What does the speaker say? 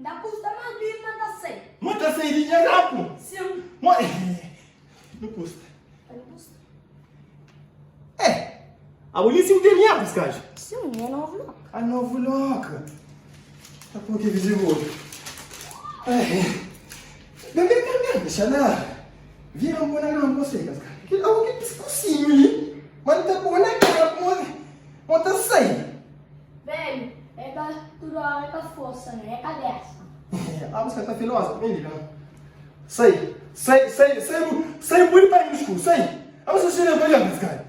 N ta pusta más bibi ma N ta sai. Ma ta sai di nha rapu? Sin. Ma Nu pusta. Pa nu pusta. Eh! Abo li si bu ten nha puskaj? Sin, é novu loka. Ah, novu loka. Ta pô ki vizigodu. Eh! Ben, ben, ben, ben, dexa la. Vira un pô na grama você, kaska. Abo ki piskusinhu li. Ma N ta pô na grama, mo ta sai. Velho, é ka tudu hora é ka forsa não, é kabesa. Abo ska ta filosa, vem li, vem. Sai, sai, sai, sai, sai, pode para no escuro, sai. Abo só chega para olhar, cara.